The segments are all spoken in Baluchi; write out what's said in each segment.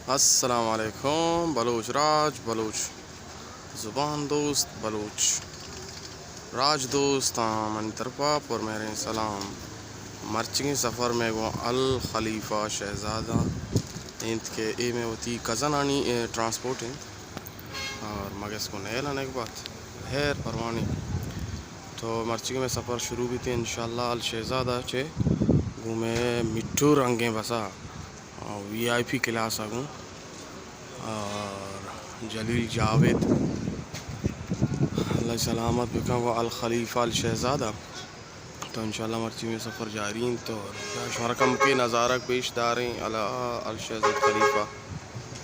السلام علیکم بلوچ راج، بلوچ زبان دوست، بلوچ راج دوست، آ، منی طرفا پر مہریں سلام۔ مرچگیں سفر مئے گوں الخلیفہ شہزادہ انت کہ اے مئے وتی کزن آنی، اے، ٹرانسپورٹ انت اور مگس کو نیل انگ بات۔ خیر پروانی۔ تو مرچگیں مئے سفر شروع بیت انشاءاللہ الشہزادہ چہ گوں مئے مٹھو رنگیں بسا۔ وی آئی پی کلاس ءَ گوں اور جلیل جاوید، اللہ سلامت بکن، و الخلیفہ الشہزادہ۔ تو انشاءاللہ مرچی مئے سفر جاری انت تو شمارا کمکے نظارگ پیش داریں۔ اللہ الشہزاد خلیفہ،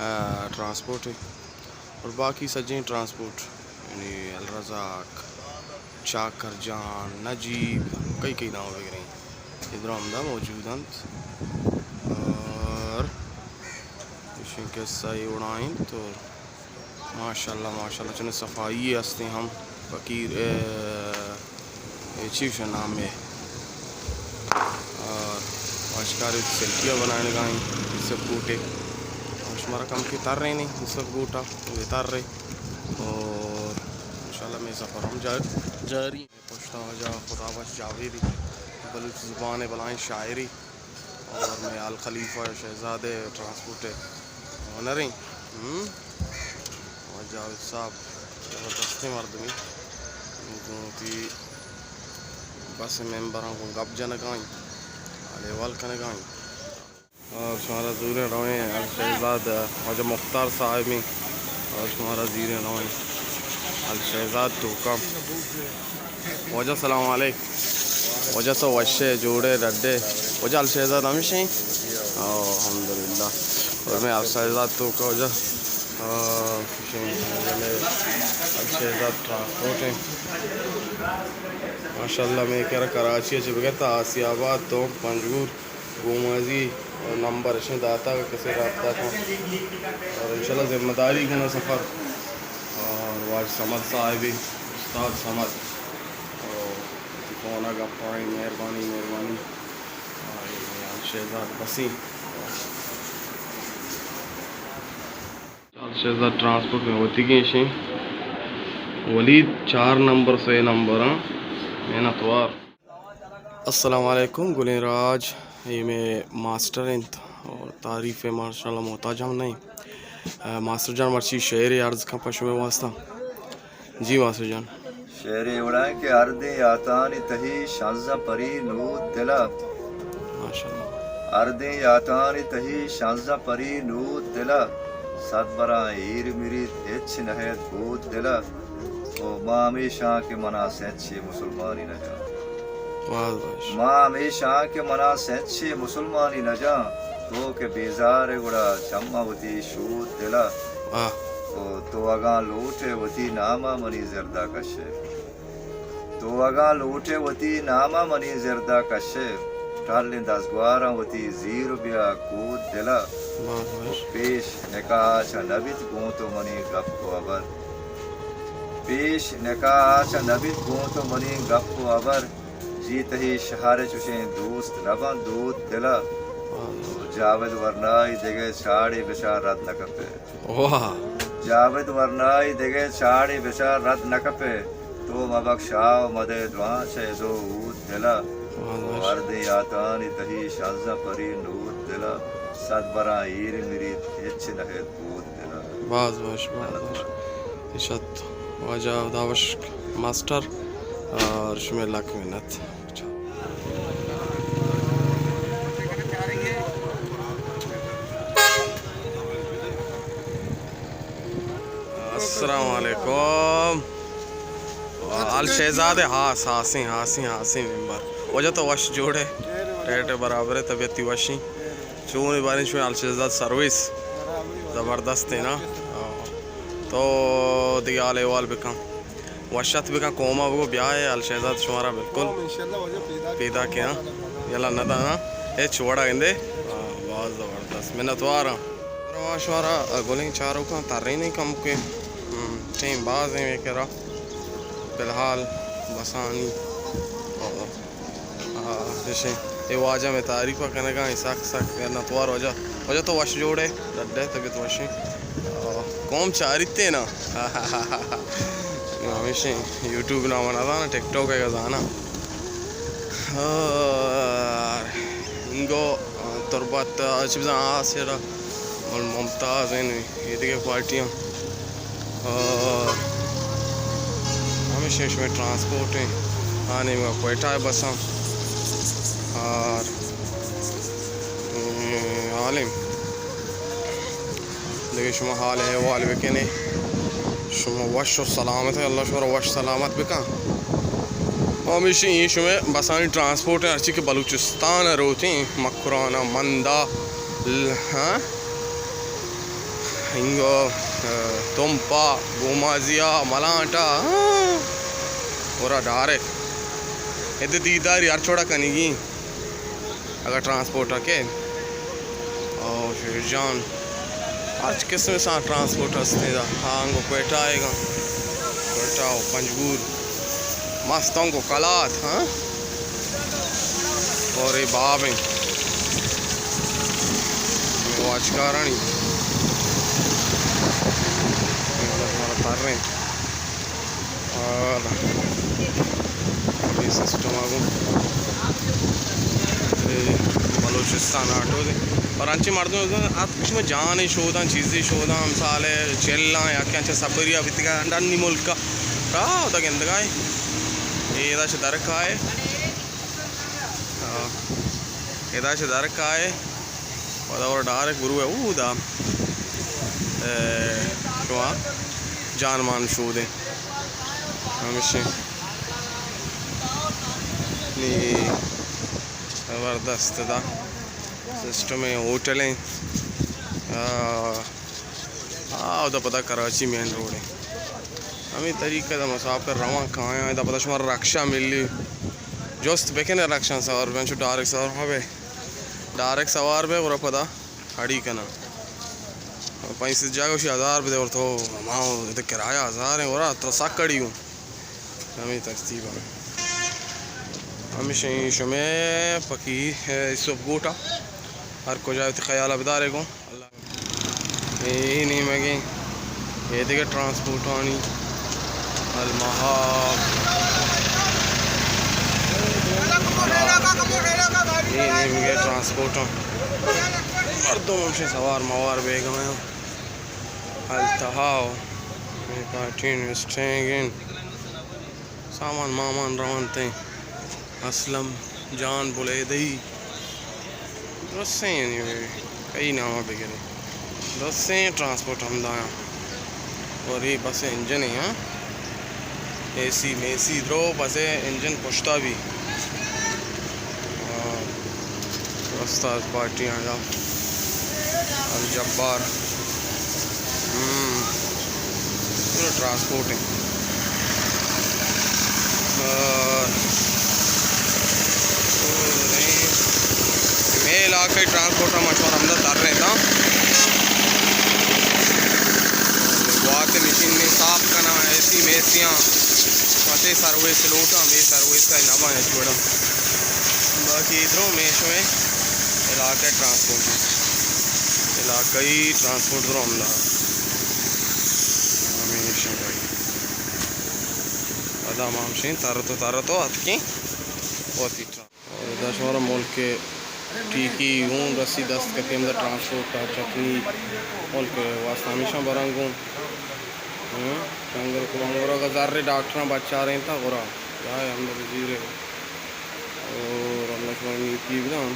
آ، ٹرانسپورٹ ہے اور باقی سجیں ٹرانسپورٹ، یعنی الرزاق، چاکر جان، نجیب، کئی کئی نام بگریں، ادرا ہمدا موجود انت۔ اور اشیں قصہ اے وڑا انت تو ماشاءاللہ، ماشاءاللہ، چنے صفائی ہستیں ہم فقیر، اے، اے چی شے نام ہے؟ اور آشکار سلکیا بنائیں گائیں، سب گوٹے۔ اور شمارا کم کی تر رہے نہیں، سب گوٹا، یہ تر رہے۔ اور انشاءاللہ مئے سفر ہم جا-، جاری۔ پشتا واجہ خدا بخش جاویدی، بلوچ زبان ءِ بلائیں شاعری، اور مئے الخلیفہ شہزاد ٹرانسپورٹ ءِ اونر ایں۔ ہم؟ واجہ جاوید صاحب زبردستیں مردمے، گوں وتی بس ءِ ممبراں گوں گپ جنگائیں، حال احوال کنگائیں۔ اور شمارا زوریں رویں الشہزاد واجہ مختار صاحبیں، اور شمارا زیریں رویں الشہزاد توکا۔ واجہ سلام علیک۔ واجہ تو وشے، جوڑے، ڈڈے؟ واجہ الشہزاد ہمیشیں؟ او، الحمدللہ۔ اور مئے الشہزاد توکا واجہ، آ، الشہزاد ٹرانسپورٹ ایں۔ ماشاءاللہ، مئے کرا کراچی ءَ چہ بگر تا آسیاباد، تونک، پنجگور، گومازی اور نمبر اشیں داتا، کسے رابطہ کن۔ اور انشاءاللہ ذمہ داری گنا سفر۔ اور واجہ صمد صاحبی، استاد صمد، اور فون ءَ گپائیں، مہربانی، مہربانی۔ اور شہزاد بسی۔ شہزاد ٹرانسپورٹ مئے وتیگیں اشیں۔ ولید چار نمبر، سے نمبر، ہاں، محنت وار۔ السلام علیکم گلیں راج، اے مئے ماسٹر انت اور تعریف ءِ ماشاءاللہ محتاج ہم نہیں۔ آ، ماسٹر جان مرچی شعرے عرض کن پہ شمئے واسطہ۔ جی ماسٹر جان۔ شعرے وڑا کہ ہردیں یاتانی تہی شنزاں پری نود دلا۔ ماشاءاللہ۔ ہردیں یاتانی تہی شنزاں پری نود دلا۔ صد براں ایر مریت ہچ نہ ایت بود دلا۔ او ما ہمیشاں کہ منا سچے مسلمانی نہ جان۔ واہ واہ۔ ما ہمیشاں کہ منا سچے مسلمانی نہ جان۔ تو کہ بیزار ئے گڑا چماں وتی شود دلا۔ واہ۔ او تو اگاں لوٹ ئے وتی ناما منی زردا کش ئے۔ تو اگاں لوٹ ئے وتی ناما منی زردا کش ئے۔ ٹالیں دزگواراں وتی زیر و بیا کود دلا۔ واہ واہ۔ پیش نکاح چہ نہ بیت گوں تو منی گپ و ہبر۔ پیش نکاح چہ نہ بیت گوں تو منی گپ و ہبر۔ جی تہی شہر چوشیں دوست نہ بنت دود دلا۔ جاوید ورنائی دگہ چاڑے بچار رد نہ کپے۔ واہ۔ جاوید ورنائی دگہ چاڑے بچار رد نہ کپے۔ تو مبکشا و مدے دعا چہ دو اود دلا۔ واہ واہ۔ ہردیں یاتانی تہی شنزاں پری نود دلا۔ صد براں ایر مریت ہچ نہ ایت بود دلا۔ باز وش، باز وش۔ اشت واجہ داوش ماسٹر اور شمئے لک منت۔ السلام علیکم۔ الشہزاد ہاس، ہاسیں، ہاسیں، ہاسیں ممبر۔ واجہ تو وش جوڑ ئے؟ ٹیٹ برابر ئے، طبیعت تئی وشیں؟ چون ئے باریں شمئے الشہزاد سروس؟ زبردست ایں نا؟ ہاں۔ تو دگہ حال احوال بکن۔ وش ات بکن، قوما بگو بیائے، الشہزاد شمارا بالکل پیداک ایں، ہاں۔ یلا نہ دانا، ہچ وڑا گندے۔ ہاں، باز زبردست، منتوار آں۔ رواں شمارا گلیں چاروکاں ترینیں کمکے، ہم، ٹیم باز ایں مئے کرا۔ فی الحال بسانی، آ، آ، اشیں۔ اے واجہ مئے تعریف ءَ کنگ ءَ ایں، سک سک نہ توار واجہ۔ واجہ تو وش جوڑ ئے، ڈڈ ئے، طبیعت وش ایں۔ آ، قوم چاریت ئے نا۔ ہمیشہ یوٹیوب نام نہ زاناں، ٹک ٹاک ءَ زاناں۔ آ، انگو تربت، آ، چی بزاں آ سیڈا مل ممتاز ایں۔ اے دگہ پارٹیاں۔ آ، ہمیشہ شمئے ٹرانسپورٹ ایں۔ آ نیمگا کوئٹہ ءِ بساں۔ آ، اے، عالم۔ دگہ شما حال احوال بکنے۔ شما وش و سلامت ئے، اللہ شما را وش سلامت بکن۔ ہمیشہ اے شمئے بسانی ٹرانسپورٹ ایں، ہرچی کہ بلوچستان ءَ روتیں، مکران ءَ، مند ءَ، ل-، ہاں؟ انگو، ا، تمپ ءَ، گومازی ءَ، ملانٹ ءَ، ہاں؟ گڑا ڈائریکٹ۔ اد دیداری ہر چوڑا کنگی اگاں ٹرانسپورٹ ءَ کہ۔ او شیر جان، ہرچ قسم سان ٹرانسپورٹ ہستیں دا۔ ہاں، انگو کوئٹہ آئیگا۔ کوئٹہ و پنجگور۔ مست انگو کلات، ہاں؟ اور اے باب ایں۔ واجکارانی۔ اے مطلب ہمارا تر رہے ہیں۔ اور اے سسٹم آ گوں اے بلوچستان آٹو دے۔ اور انچیں مردم ات کہ شما جان شوداں، چیزی شوداں، مثال چلاں یا کہ انچیں سفری بیتگا ڈنی ملک را، ادا گندگا اے۔ اے ادا چہ در کائے۔ ہاں۔ ادا چہ در کائے۔ پدا اور ڈائریکٹ برو ہے اودا۔ اے، شما جان مان شودیں۔ ہمیشہ نی زبردست دا سسٹم ایں، ہوٹل ایں۔ آ، آ، اودا پدا کراچی مین روڈ ایں۔ ہمے طریقہ دا مسافر رواں کایاں، ادا پدا شما رکشہ ملی۔ جست بکنے رکشہ سوار بے، انچو ڈائریکٹ سوار مہ بے۔ ڈائریکٹ سوار بے، گڑا پدا اڑی کناں۔ پنچ سد جاگہ شی ہزار بدے، اور تو ما ادے کرایہ ہزار ایں، اور ترا سک اڑی ہوں۔ ہمے ترتیب ایں۔ ہمیشہ ایں شمے پکی، اے، یوسف گوٹا۔ ہر کجا وتی خیال بدارے گوں۔ اے نیمگیں، اے دگہ ٹرانسپورٹانی المہا۔ اے نیمگے ٹرانسپورٹاں۔ مردم ہمشے سوار موار بیگا ایں۔ التہا و اے پارٹین وسٹینگن۔ سامان مامان رونت ایں۔ اسلم جان بلیدئی۔ درستیں یعنی کئی نام بگرے۔ درستیں ٹرانسپورٹ ہمدا ایں۔ اور اے بس انجن ایں، ہاں۔ اے سی میسی درو، بس انجن پشتا بی۔ ہاں۔ استاد پارٹی آیا۔ الجبار۔ ہم۔ پورا ٹرانسپورٹ ایں۔ اور مئے علاقہ ٹرانسپورٹ ہم اچھوار ہمدا تر رہتا۔ وات مشین میں صاف کنا، اے سی میسیاں، وتے سروس لوٹاں، بے سروس کا نہ بنا چھوڑا۔ باقی ادھروں میں شویں علاقہ ٹرانسپورٹ، علاقائی ٹرانسپورٹ درو ہمدا۔ ہمیشہ بھائی۔ ادا ما ہمشیں تر تو، تر تو اتکیں وتی ٹرا-، ادا شمارا ملک ٹیکی اوں رسی دست کپی ہمدا ٹرانسپورٹ ءَ چکنی ملک واسطہ ہمیشہ برنگ اوں۔ ہم، ڈنگر کو انگورا کا زر ڈاکٹراں بچاریں تا گورا۔ یا ہمدا بزیر۔ اور اللہ شمارا نیکی بدان۔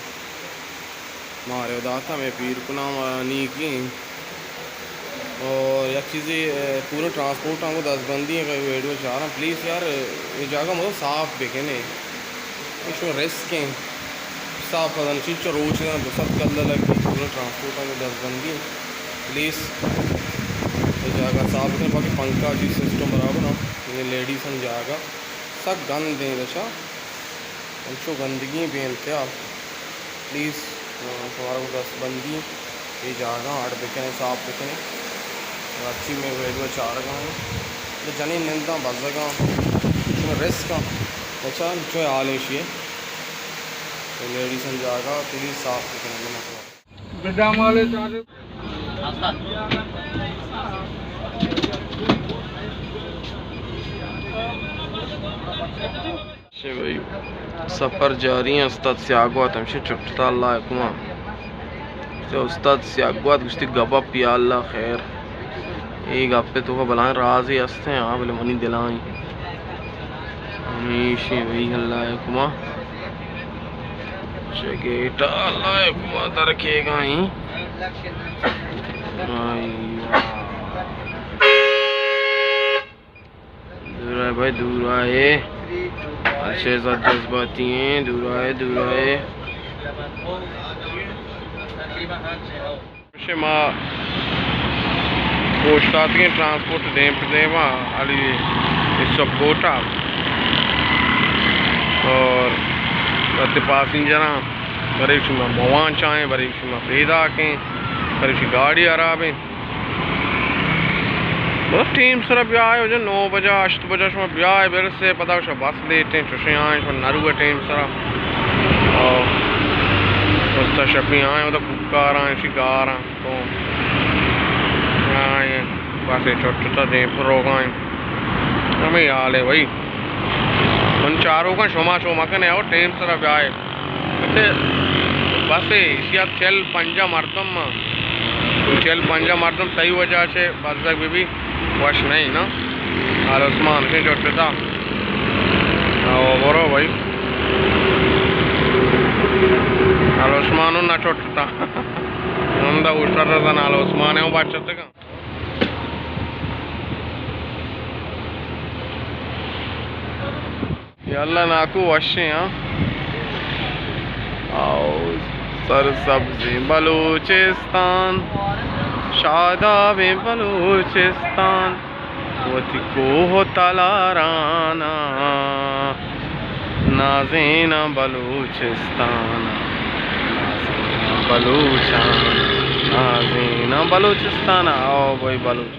مارے داتا میں پیر کناں و نیکیں۔ اور یک چیزے، اے، پورے ٹرانسپورٹ آنگو دزبندی ایں، اگر ویڈیو چاراں، پلیز یار، اے جاگہ مطلب صاف بکنے۔ اے شو رسک ایں۔ صاف کدن چیز چو روچ دن دو سد کلہ لگی، پورے ٹرانسپورٹ آنگو دزبندی ایں۔ پلیز اے جاگہ صاف بکنے، باقی پنکھا چیز سسٹم برابر ایں۔ اے لیڈیز ہم جاگہ سک گند ایں دشا۔ انچو گندگی بے انتہا۔ پلیز، آ، شمارا گوں دست بندی، اے جاگہ اڈ بکنے، صاف بکنے۔ ہرچی میں ویڈیو چارگا ایں، تو جنین ننداں بزگاں، شما رسک ایں۔ اچھا، انچو حال ایشی ایں۔ لیڈیز ہم جاگہ تو بھی صاف بکنن، منت وار۔ گڈا مالے چارے۔ شے بھائی، سفر جاری ہیں۔ استاد سیاگوات ہمشی چٹتا اللہ حکما۔ تو استاد سیاگوات گشتی گبا پیا اللہ خیر۔ اے گپے تو کا بلائیں رازے ہستے ہیں، ہاں، بلے منی دلائیں۔ ہمیشی وہی اللہ حکما۔ چہ گیٹا اللہ حکما در کے گائیں۔ آئی واہ۔ دور آئے بھائی، دور آئے۔ شہزاد جذباتی ہیں، دور آئے، دور آئے۔ شما اوشتاتگیں ٹرانسپورٹ دیم پہ دیما علی سپورٹ ءَ اور وتی پاسنجراں برے شما بوان چاہیں، برے شما پیداکیں، برے شی گاڑی حرابیں۔ بس ٹیم سرا بیائے، وجہ نو بجہ، ہشت بجہ شما بیائے برسے، پدا شما بس لیٹیں، چوشیں آئیں، شما نروے ٹیم سرا۔ اور استا شپی آئیں، ودا کوکاراں، شی گاراں۔ تو آئیں، بس اے چٹتا دیم پر روگائیں۔ ہمیں حال ہے بھائی۔ من چاروکاں شما شما کنے او ٹیم سرا بیائے۔ بس اے، ایشی ات چل پنجا مردم ما۔ چل پنجا مردم تئی وجہ چے بزگ بی بی وش نہیں نا۔ آل عثمان سے چٹتا۔ او برو بھائی۔ آل عثمان نہ چٹتا۔ ہمدا اوشتر رسن آل عثمان ہے، وہ بچت کا۔ یا اللہ ناکو وشیں ہاں۔ آؤ سرسبزیں بلوچستان، شادابیں بلوچستان، وتی کوہ و تلارانا، نازیناں بلوچستان، نازیناں بلوچان، نازیناں بلوچستان۔ آؤ بھائی بلوچ۔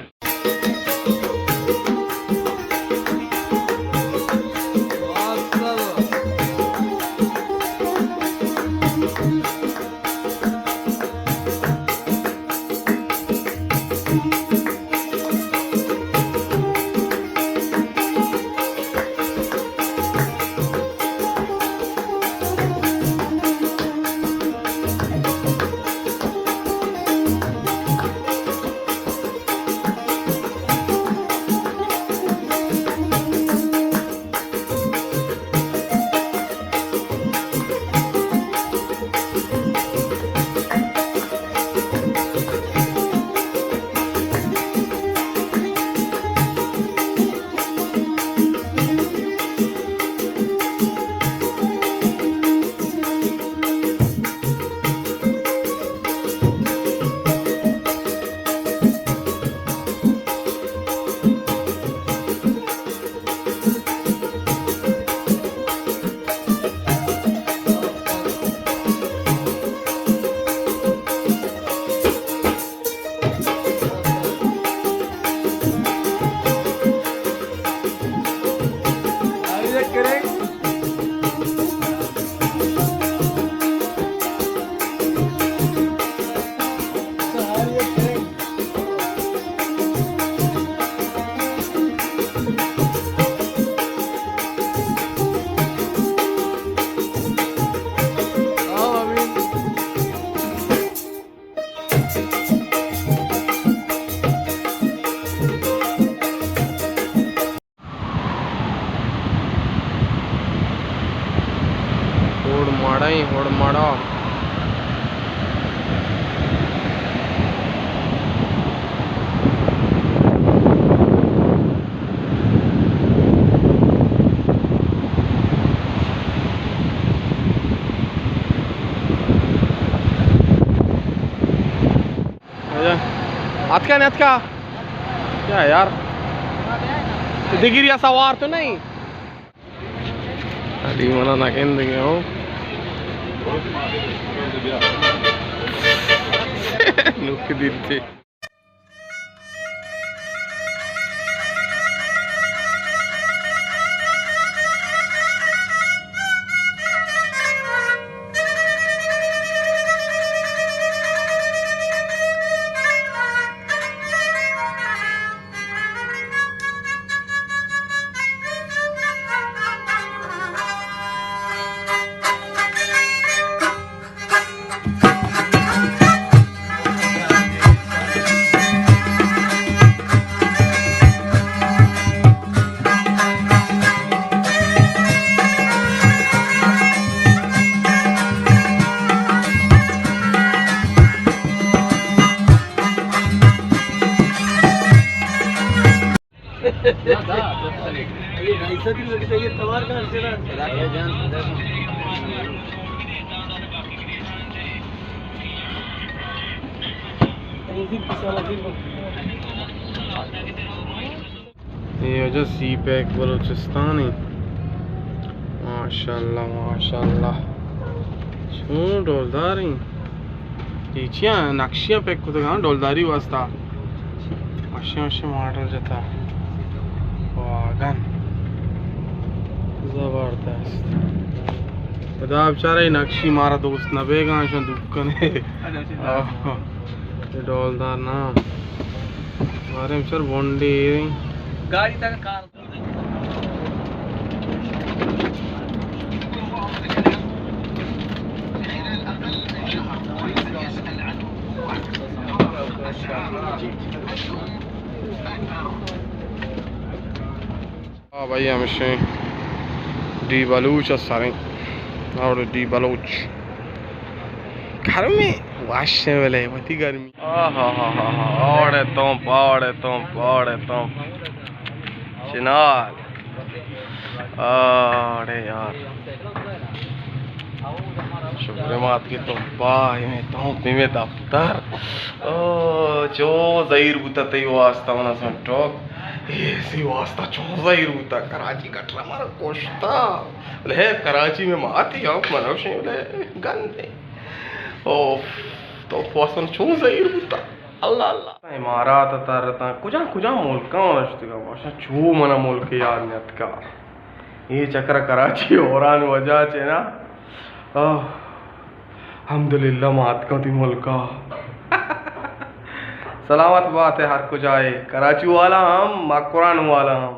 ہوڑ ماڑا ایں، ہوڑ ماڑا۔ اتکا نہ اتکا؟ کیا یار؟ دگری ءَ سوار تو نہیں؟ علی منا نہ گندگے ہو۔ نوک دیتے۔ اے وجہ سی پیک بلوچستانی۔ ماشاءاللہ، ماشاءاللہ۔ چون ڈولدار ایں۔ اے چیاں نقشیاں پیک کتگ آں ڈولداری واسطہ۔ وشیں وشیں ماڈل جتا۔ واگن۔ زبردست۔ خدا بچارہ اے نقشی مارا دوست نہ بیگاں، شان دکنے۔ آہ۔ اے ڈولدار نام۔ مارے مچر بونڈی۔ گاڑی تک کار۔ آ بھائی، ہمشیں ڈی بلوچ ءِ سریں۔ اور ڈی بلوچ۔ گرمیں واشیں ولے، وتی گرمی۔ آہا ہا ہا ہا، آڑے تمپ، آڑے تمپ، آڑے تمپ۔ چنال۔ آڑے یار۔ شکر مات کہ تمپ آ، ہمے تمپ، ہمے دفتر۔ او، چو زہیر بوتا تئی واسطہ منا سنٹوک۔ اے سی واسطہ چون زہیر بوتا، کراچی گٹرا مارا کشتا۔ بلے کراچی میں ماتی ہم منوشیں بلے گندے۔ اوف، تو پوسن چون زہیر بوتا۔ اللہ اللہ۔ امارات ترتاں، کجا کجا ملکاں نشتگا، باشا چو منا ملک یاد نیتکا۔ اے چکر کراچی ہوران وجہ چے نا۔ آہ، الحمدللہ ما اتکاں تئی ملکا۔ سلامت بات ہے ہر کجائے، کراچی والا ہم، مکران والا ہم۔